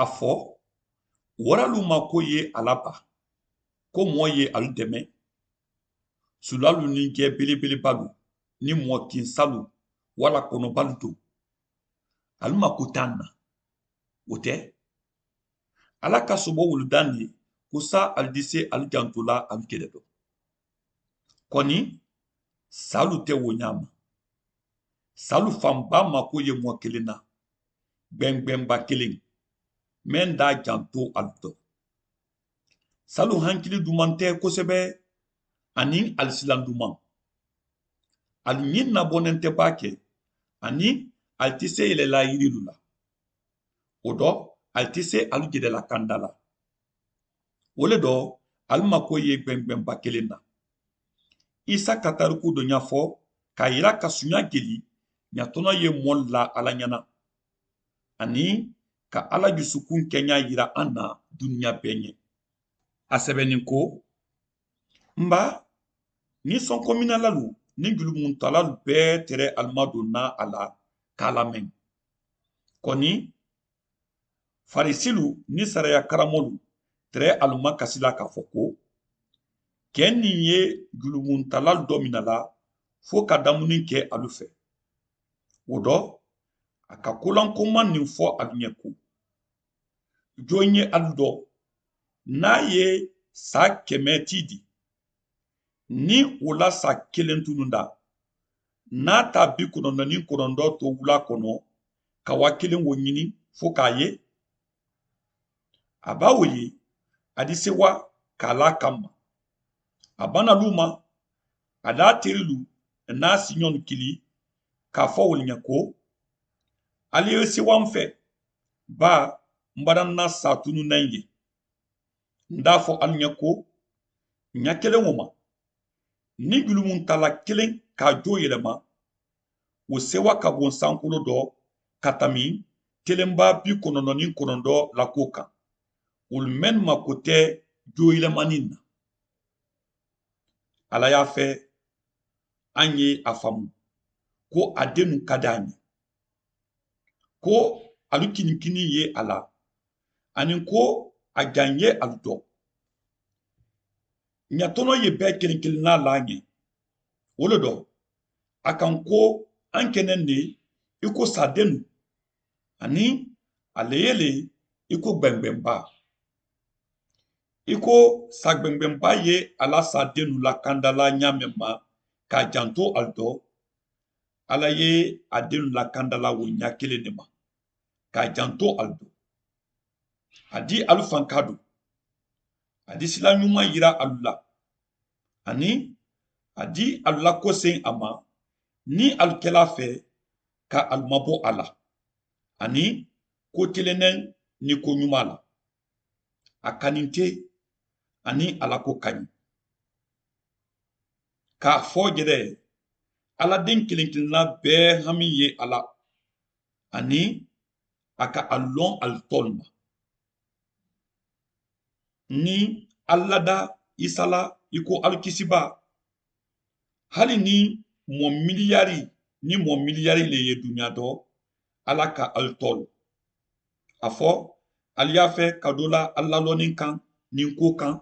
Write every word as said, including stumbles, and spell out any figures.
A fo waralu maako ye a la baa, ko moo ye alu deme sulaalu niŋ jee belebelebalu niŋ moo kinsalu walla konobalu to. Alu maako te a na. Wo te, alla ka sobo wolu daŋ ne ko saa alu dise alu janto la alu kele do. Koni saalu te wo ñaama. Saalu faŋ baa maako ye moo kiliŋ na, gbengbenba kiliŋ meŋ daa janto alu to. Saalu hankili dumaŋ te kosebe aniŋ ali silaŋ dumaŋ. Ali ñiŋ na bonente baake aniŋ ali ti se yele la yirilu la. Wo do ali ti se alu jede la kanda la. Wo le do ali maako ye gbengbenba kiliŋ na. Isa ka tariku do ñafo ka yira ka suña jeli ñatono ye moolu la alla ñana aniŋ ka alla jusukun keña yira a na duniya bee ñe. A sebenin ko, mba niŋ sonkominalalu niŋ julumuntalaalu bee tere alu ma do na a la ka a lameŋ. Koni farisilu niŋ sariya karamolu tere alu ma kasi la ka fo ko, keŋ niŋ ye julumuntalaalu do mina la fo ka damuni ke alu fe. Wo do a ka kulankomaŋ niŋ fo alu ñe ko, joŋ ye alu do n'a ye saa keme tiidi niŋ wo la saa keleŋ tununda, n'a taa bi kononto niŋ kononto to wulaa kono ka waa keleŋ wo ñini fo ka a ye? A baa wo ye a dise waa ka a la a kamma. A bana luuma a daa terilu n'a siñolu kili ka a fo wolu ñe ko, ali ye sewa m fe baa, m bana n na saa tunu naŋ ye. N daa fo alu ñe ko, ña keleŋo ma niŋ julumuntalaa keleŋ ka a joo yelema, wo sewa ka boŋ sankoloo do ka tambi telemba bi kononto niŋ kononto la kuwo kaŋ, wolu mennu ma kote joo yelemaniŋ na. Alla ye a fee aŋ ye a famu ko a denu ka daa ñe, ko alu kiniŋ kiniŋ ye a la aniŋ ko a jaŋ ye alu to. Ñatono ye bee kiliŋ kiliŋ naa laa ñe. Wo le do a kaŋ ko aŋ ke neŋ ne i ko saa denu aniŋ a leye le i ko gbengbenbaa. I ko saa gbengbenbaa ye a la saa denu la kanda la ñaameŋ ma ka a janto ali to, alla ye a denu la kanda la wo ñaa kiliŋ ne ma ka a janto ali to. A dii alu fankaa du. A dii sila ñumaŋ yira alu la aniŋ a dii alu la koseŋ a ma niŋ alu kelaa fee ka alu mabo a la aniŋ ko keleneŋ niŋ ko ñumaa la. A kaninte aniŋ a la ko kañi ka a fo jede alla deŋ kiliŋ kiliŋ la bee hamiŋ ye a la aniŋ a ka alu loŋ alu toolu ma. Niŋ alu lada isa la i ko alu kisibaa, hali niŋ moo miliyari niŋ moo miliyari le ye duniyaa to, alla ka alu toolu a fo alu ye a fee ka doo la alu la loniŋ kaŋ niŋ kuwo kaŋ